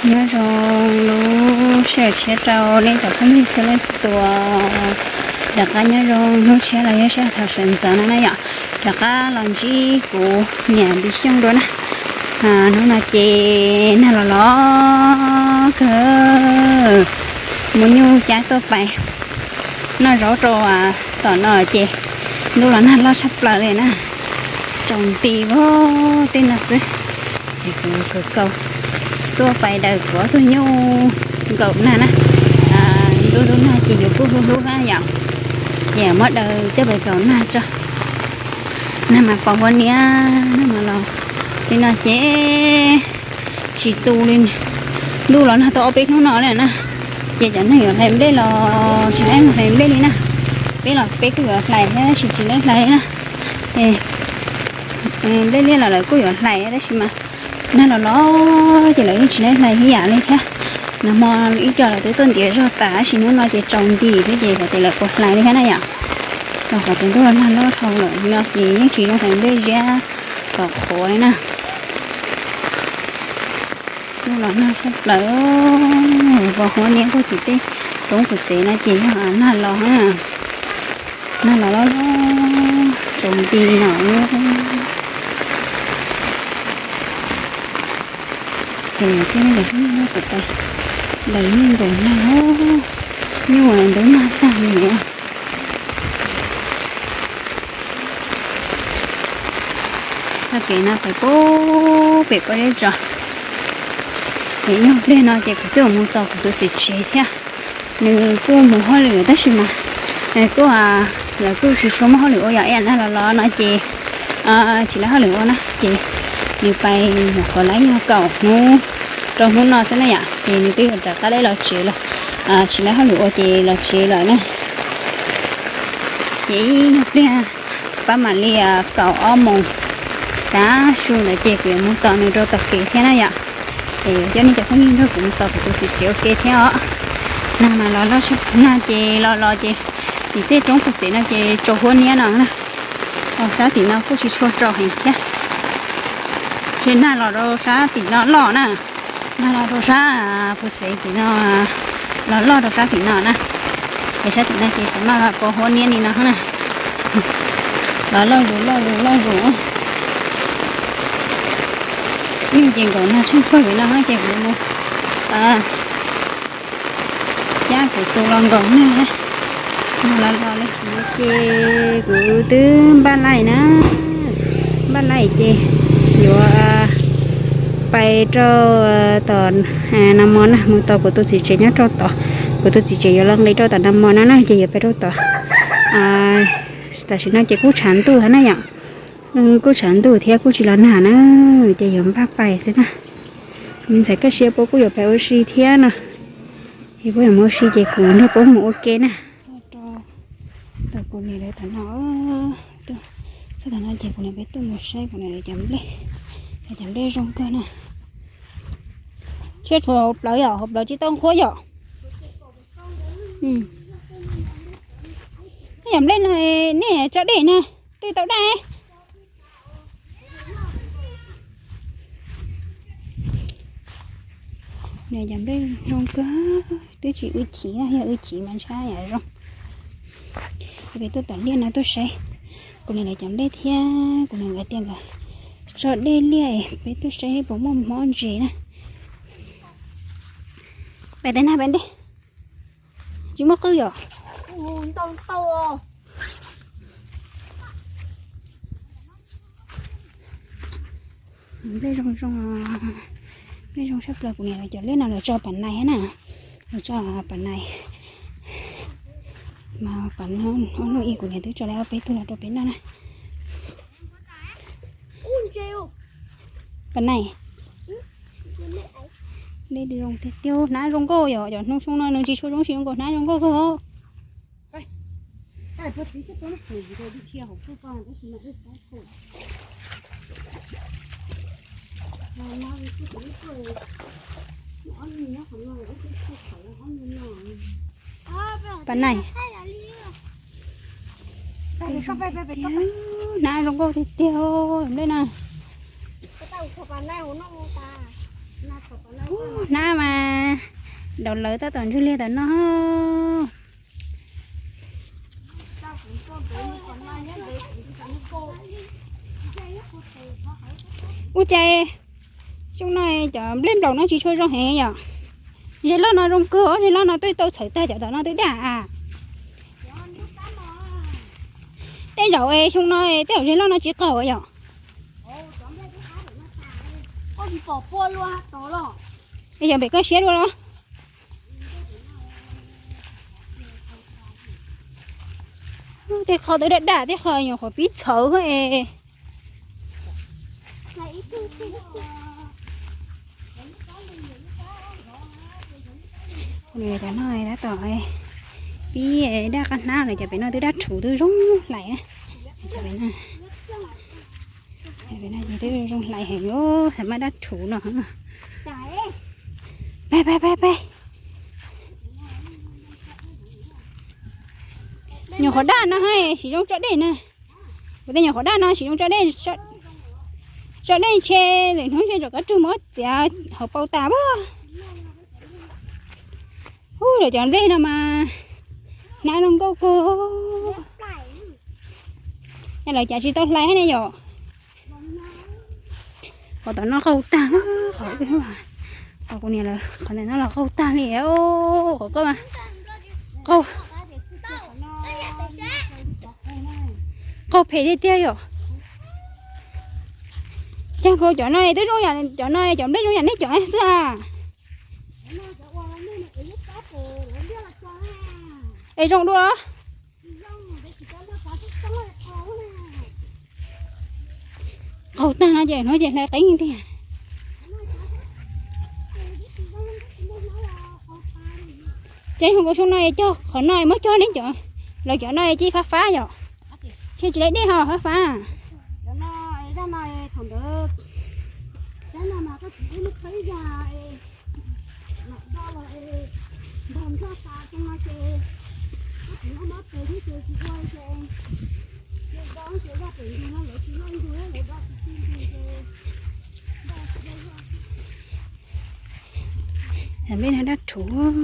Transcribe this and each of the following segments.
Nyob zoo lub sij hawm tshiab rau nej cov phooj ywg txhua leej txhua tus. Rov qab nyob zoo hnub tshiab los yog sij hawm thaum sawv ntxov no na yom. Rov qab los ntsib kuv niam Npis Xyooj dua na. Hnub no ces nag los los kawg, mus nyuj cab tuaj pais noj zaub rau tom no ces ntuj los nag loj tshaj plaws li na. Tsaus nti vog tej no xwb. Es kuv kawg kaus tuaj pais daws kuv ob tug nyuj nkaum nag na. Ntuj ntuj nag ces yuav kuj hlub hlub na yom. Ces muab daws coj pais kaus nag tso. Nag mas pos huab niab, nag mas los li no ces tsis tu li. Ntuj los nag tau ob peb hnub no li na. Ces cov neeg yuav hlais nplej los tsis laib mus hlais nplej li na. Peb los peb kuj yuav hlais thiab tab sis tsis laib hlais li na. Nplej liaj los lawv kuj yuav hlais tab sis mas nag los los ces lawv yeej tsis laib hlais ib yam li thiab. Nag hmo ib co lawv twb tuaj ntiav zog tas tab sis hnub no ces tsaus nti xwb ces xyov tias lawv puas hlais li thiab na yom. Los qhov tias ntuj los nag loj dhau lawm no ces yeej tsis zoo hlais nplej ziab kom qhuav li na. Ntuj los nag tshaj plaws, pos huab niab puag tim tej roob pus xev no ces yog nag los, nag los loj loj tsaus nti no. Ces coj nej cov phooj ywg nyob tom pais daws nyuj nkaus nag, nyuj ntub nag tag li. Txoj kev no pais pub pem pob zeb tso. Ces ib nyuag pliag no ces kuv twb mus tos kuv tus txiv tsev thiab. Nws kuj mus hauj lwm tab sis mas kuj, lawv kuj tsis tshua muaj hauj lwm ua yom, ib yam nag los los no ces tsis laib hauj lwm ua na ces nws pais nyuam qhuav laib yog kaum hnub rau hnub no xwb na yom, ces nws twb yuav rov qab deb los tsev lawm. Tsis laib hauj lwm ua ces los tsev lawm na. Ces ib nyuag pliag pab mam li kaum ob moos tav su ntawd ces kuv yuav mus tos nws rau tom kev thiab na yom. Es coj nej cov phooj ywg nrog kuv mus tos kuv tus txiv tsev ua ke thiab os. Nag mas los loj, nag ces los los ces tim tej roob pus xev no ces tsaus huab niab no na. Sab tim no kuj tsis tshua tsaus heev thiab. Ces nag los rau sab tim no loj na. Nag los rau sab pus xev tim no, los loj rau sab tim no na. Es sab tim no ces xav mas pos huab niab li no na. Los loj zus loj zus loj zus. Nyuj ces nkaum nag tsheej kawg li no ces kuv mus cab kuv tus los nkaum nag. Nag los los li no ces kuv twb npaj laij na. Npaj laij ces yuav pais rau tom Nag Mos na, mus tos kuv tus txiv tsev nyob rau tod. Kuv tus txiv tsev yuav los nqis rau tom Nag Mos no na ces yuav pais rau tod. Tam sim no ces kuj tshav ntuj na yom. Kuj tshav ntuj thiab kuj tsis los nag na, ces yuav npaj pais xwb na. Me ntxhais Kaj Siab Puab kuj yuav pais ua si thiab no. Es puab yuav mus ua si ces kuv nrog puab mus ua ke na. Txog rau tom kuv niam lawv tom no, txog tom no ces kuv niam peb tuaj mus saib kuv niam lawv cov nplej, lawv cov nplej zoo kawg na. Tshiab tshuav hauv plawv yom, hauv plawv tsis tau nqhuab yom. Yam nplej no nej tso dej na, twb tau daj. Niam, cov nplej zoo kawg, twb tsis wb chiv, yog wb chiv mas ntshai yam zoo. Peb tuaj tom liaj no tuaj saib kuv niam lawv cov nplej thiab, kuv niam lawv tias nkawd tso dej liaj, peb tuaj saib puas muaj mob ntses na. Pais tes nag pais ntej, tsis muaj qwj yom. Nplej zoo zoo, nplej zoo tshaj plaws. Kuv niam lawv cov liaj no lawv tso pas nais na, lawv tso pas nais. Mas pas no ob hnub ib kuv niam twb tso lawv ob peb tug los rau peb noj na. Pas nais, nplej zoo tiag tiag, hnab zoo nkauj yom, cov hnub xyoo no nws tsis tshua zoo sis zoo nkauj, hnab zoo nkauj kawg. Pas nais, hnab zoo nkauj tiag tiag nplej na. Ub, hnab mas daus lawv tab tom ntswg liag tam no. Ub, cas xyoo no cov nplej nplaum no tsis tshua zoo heev yom. Zej loj no zoo kawg, zej loj no twb tau txhawv tag, cov tom no twb daj a. Tej zaum xyoo no tej zaum zej loj no tsis qaug yom. Es yog pem koj siab dua los? Tej qho twb daj daj, tej qho nyuam qhuav pib txhawv es. Cov no tab tom pib daj qab hnab lawm, cov pem no twb daj rhuv twb zoo hlais. Cov pem no ces twb zoo hlais heev, thaum maj daj rhuv no. Pab pab pab pab. Nyuam qhuav daj no, siv zoo tso dej na. Kuv tej nyuam qhuav daj no siv zoo tso dej, tso dej ntshe lwm hnub ntshe tsam koj rug muab txiav hauv paus tas pab. Ub, lawv cov nplej no mas hnab zoo nkauj kawg. Lawv cav tsis tau hlais ne yom. Qhov tom no qaug tag, qhov, qhov kuv niam lawv qhov ntawm no los qaug tag li. Qhov koj mas qaug, qaug phem tiag tiag yom. Cas koj cov no twb zoo yam, cov no cov nplej zoo yam nej cov xwb a. Es zoo dua. Qaug tag no ces hnub ces hlais qeeb tiag. Ces hu nkaus xyoo no cog qhov no muab cog neb cov, lawv cov no ci fab fab yom. Ces tsis laib dej ho fab fab. Nplej no daj rhuv,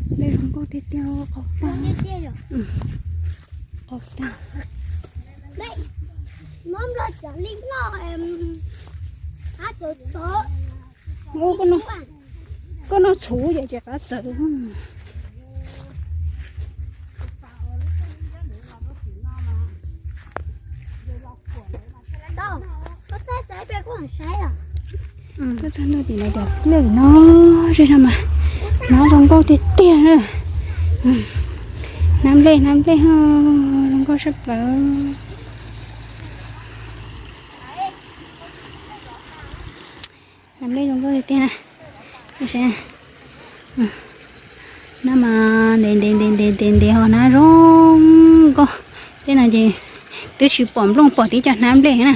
nplej zoo nkauj tiag tiag, qaug tag, qaug tag. Ub, koj noj txhuv ces tsis qab txawv. Tuaj txog ntua tim lawv cov nplej no, zej no mas hnab zoo nkauj tiag tiag na. Hnab nplej, hnab nplej zoo nkauj sab plaws. Hnab nplej zoo nkauj tiag tiag na. Hnab mas ntev ntev ntev ntev ntev ntev ho hnab zoo nkauj. Tej no ces twb tsis pom nplooj, pom tib co hnab nplej na.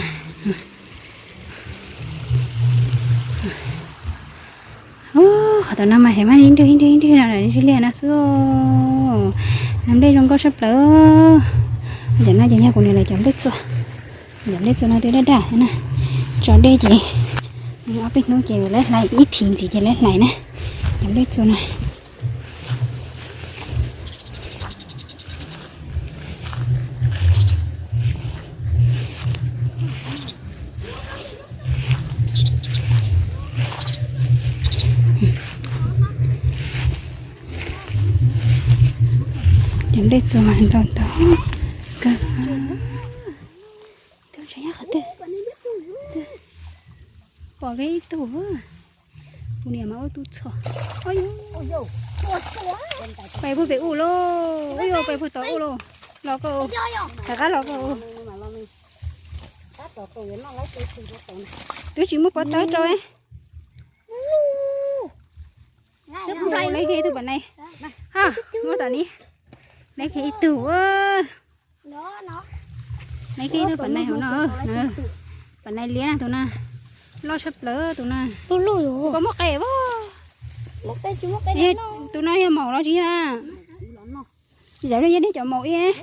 Qhov tom no mas heev mas ib ntwg ib ntwg ib ntwg no ntsia liag no xwb. Hnab nplej zoo nkauj sab plaws. Cov no ces yog kuv niam lawv cov nplej txua. Cov nplej txua no twb daj daj na. Tso dej ces ob peb hnub ces lawv hlais, ib thiv ntxiv ces lawv hlais na. Cov nplej txua no. Cov nplej txua mas nrau ntau kawg. Twb tseem nyob qhov twg? Pom kiag ib tug. Kuv niam mas ua tus txhom. Pais puag pem ub lauj, pais puag tom ub lauj. Los koj, rov qab los koj. Twb tsis muaj pob tawb rau. Twb pum, lev kiag ib tug pam nai. Muab tom ni. Lev kiag ib tug. Lev kiag ib tug pam nai hauv no. Pam nai liab na tus na. Loj tshaj plaws tus na. Koj muab qe as. Tus no yog maum los tsis yog? Yam li yog dej cov maum ib.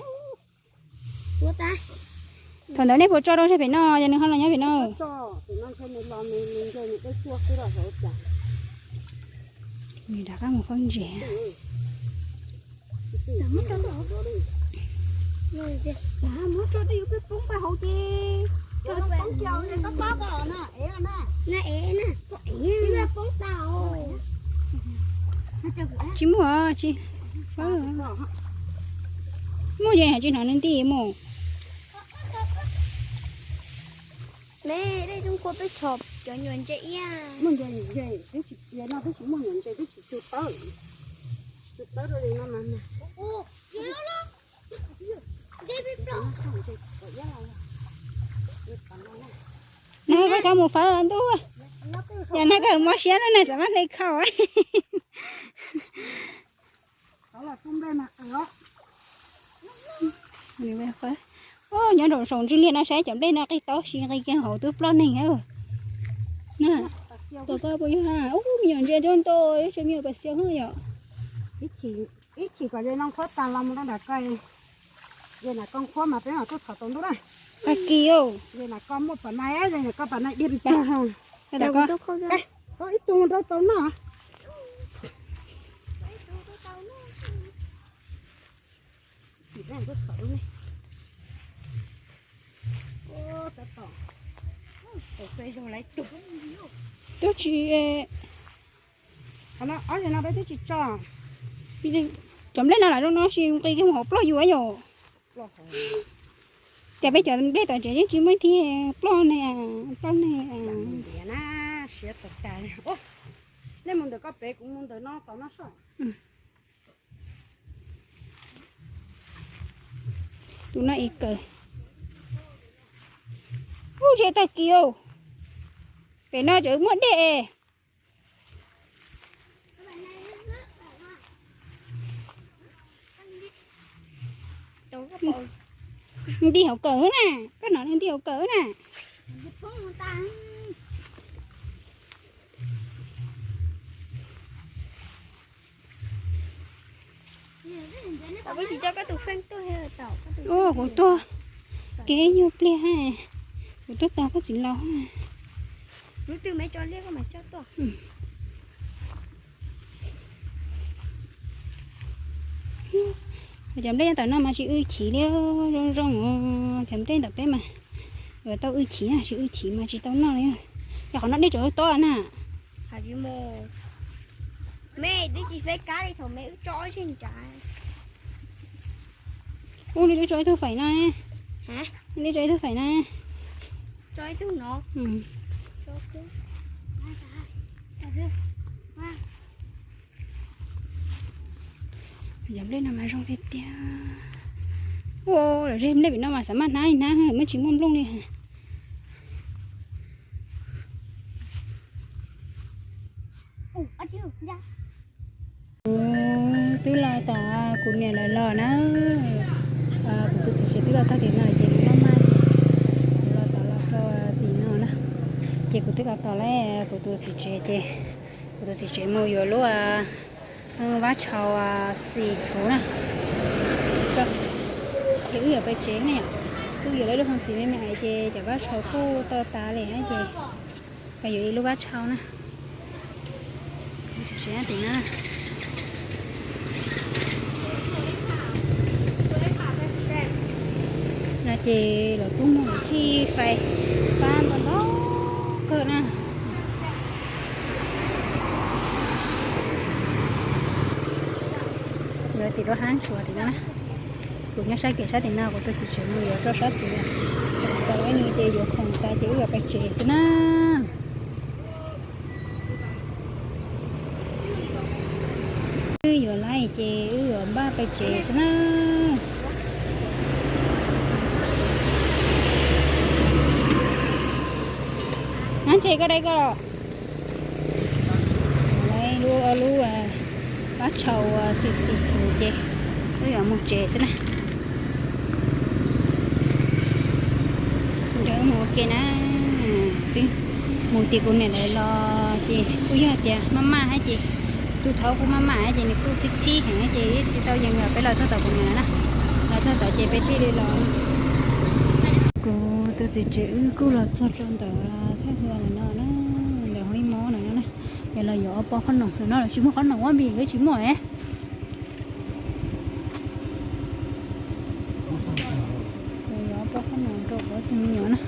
Thaum ntawd nej puas tso rau sab pem no, yog nws ho los nyob pem no? Nws rov qab mus fawb ntses. Tsis muaj, tsis, muaj ces tsis hnov nws nti mus. Me, dej rooj kua peb txhom cov nyuam ntses iab. Muaj ntses, twb tsis, no twb tsis muaj nyuam ntses, twb tsis tu tawb. Tu tawb rau li no mas. No koj txhob mus fawb ntuj, yog no koj mob siab lawm na, xam maj hle khau. Nyob nraum zoov tsw liag no saib cov nplej no qig tau tsis qig kiag hauv twb ploj neeg. Tus koj puas yog, ub, me nyuam ntses coob ntau, ib tse me nyuam pas xiav yom. Ib chim kom ze no qhuab tas los mus rau nram ko, ze nram ko qhuab mas peb mam tuaj txhom tau ntuj na. Tag kis, ze nram ko muaj pam nai, ze nram ko pam nai diaj pag. Tau ib tug rau tau noj. Twb tsis, ob no peb twb tsis tso. Cov nplej no lam zoo no sis nqis kiag mus hauv ploj yuav yom. Cas peb cov nplej tom tsev yeej tsis muaj ib thib ploj ne, ploj ne. Nej mus ntawm koj pem, kuv mus ntawm no tom no soj. Tus no ib kaws. Ub, tsis tag kis, pem no tseem muaj dej. Nti hauv kawm na, koj hnov nws nti hauv kawm na. Kuv tuag, kev nyuag pliag, kuv tuaj tos koj txiv laus. Cov nplej ntawm no mas tsis wb chiv li, zoo zoo, cov nplej ntawm peb mas yuav tau wb chiv, tsis wb chiv mas tsis tau noj li. Yog qhov no dej tseem tob na. Me twb tsis feb kab li thaum me wb tso ob zig ntsav. Ub, nws twb tso ib tug faim no, nws twb tso ib tug faim no. Cov nplej no mas zoo tiag tiag. Ua, lawv ze nplej pem no mas xav maj hnab hnab, muaj tsis muaj nplooj li. Kuv twb los tom kuv niam lawv los na. Kuv tus txiv tsev twb los txog tim no ces kuv maj maj, kuv los tom los rau tim no na. Ces kuv twb los tom lawm, kuv tus txiv tsev ces, kuv tus txiv tsev mus yuav lub vab tshau xis txhuv na. Ces wb yuav pais tsev na yom. Wb yuav lawv lub hoo xis me me hais ces cov vab tshau kuj tau tas li na ces, yuav ib lub vab tshau na. Tsev tim no. No ces lawv kuj muag lawv thij fais pab ntau ntau kawg na. Yuav tim lub hab tshuav tim no na. Kuv nyob sab kiag sab tim no, kuv tus txiv tsev mus yuav rau sab tid. Tau ib nus ces yuav khoom tas ces wb yuav pais tsev xwb na. Wb yuav laij ces wb yuav npaj pais tsev xwb na. Nab ntshe koj dai koj los. Lub, lub vab tshau xis xis txhuv ces wb yuav mus tsev xwb na. Nrog wb mus ua ke na. Twb mus tim kuv niam lawv los ces kuj yog tias maj maj hab ces, tus thaud kuj maj maj hab ces nws kuj txhib txhib heev ces tsis tau yees, peb los txog tom kuv niam lawv na. Los txog tom ces peb thiaj li los. Tus txiv tsev wb kuj los txog rau ntawm thaj hwj no na, ntawm hauv ib mos no na. Yog los yuav ob pob qhob noom no, tsis muaj qhob noom ua npis, tsis muaj ne. Yuav ob pob qhob noom rau kuv tus me nyuam na.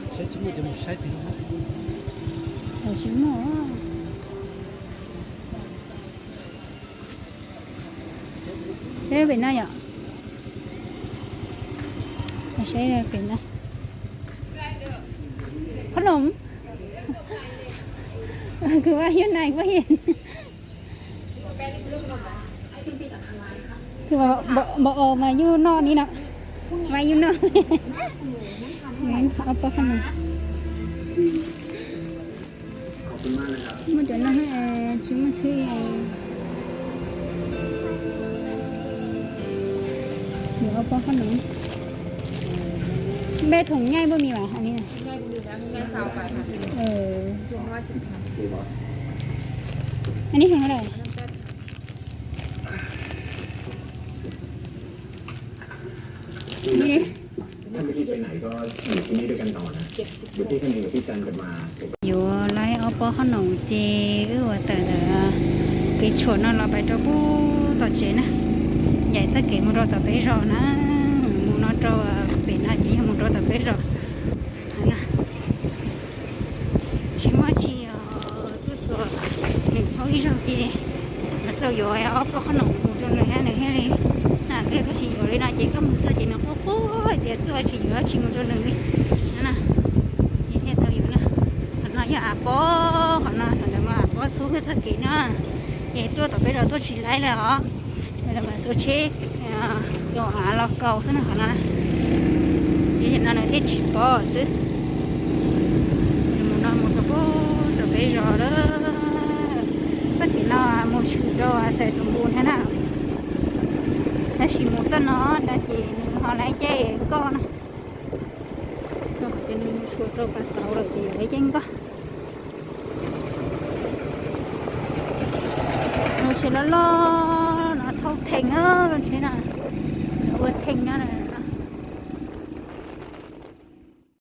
Tsis muaj. Peb pem no yom. Saib pem no. Qhob noom. Kuv va yub nai puab yen. Npam os mas yub noj ni no. Mas yub noj. Ob pob qhob noom. Muaj cov no tsis muaj thwb. Yuav ob pob qhob noom. Npe thoom nyaij puas mis vas hais ni. Anib hwv no lawm. Yuav laib ob pob qhob noom ces wb ua tawm ntawm kev tshuam no los pais rau pub tom tsev na. Ncaim txoj kev mus rau tom peb zos na, mus no rau pem no ces yog mus rau tom peb zos. Tsis muaj tsi os, tuaj txog nws hauv ib zaug ces tau yuav ob pob qhob noom mus rau nws thiab, nws thiaj li na. Koj tsis yuav li no ces koj mus txog ces nws quaj quaj hais tias tuaj tsis yuav tsis mus rau nws li na. Ces thiaj tau yuav na. Qhov no yog av pob, qhov no thaum ntawd mas av pob xub txoj kev na. Ces tuaj tom peb zos tuaj tsis laib li os. Lawv mam xuas tsheb los kaus xwb no qhov no. Ces no nws thiaj tsis pov xwb. Mus no mus rau pub rau peb zos lawm. Txoj kev no mus tshwm rau Xais Xus Npus thiab na. Tab sis mus txoj no dab ces nws ho laib caij nkoj na. Ces nws mus tshwm rau Pas Tauv lawm ces yuav laib caij nkoj. Mus tshwm loj loj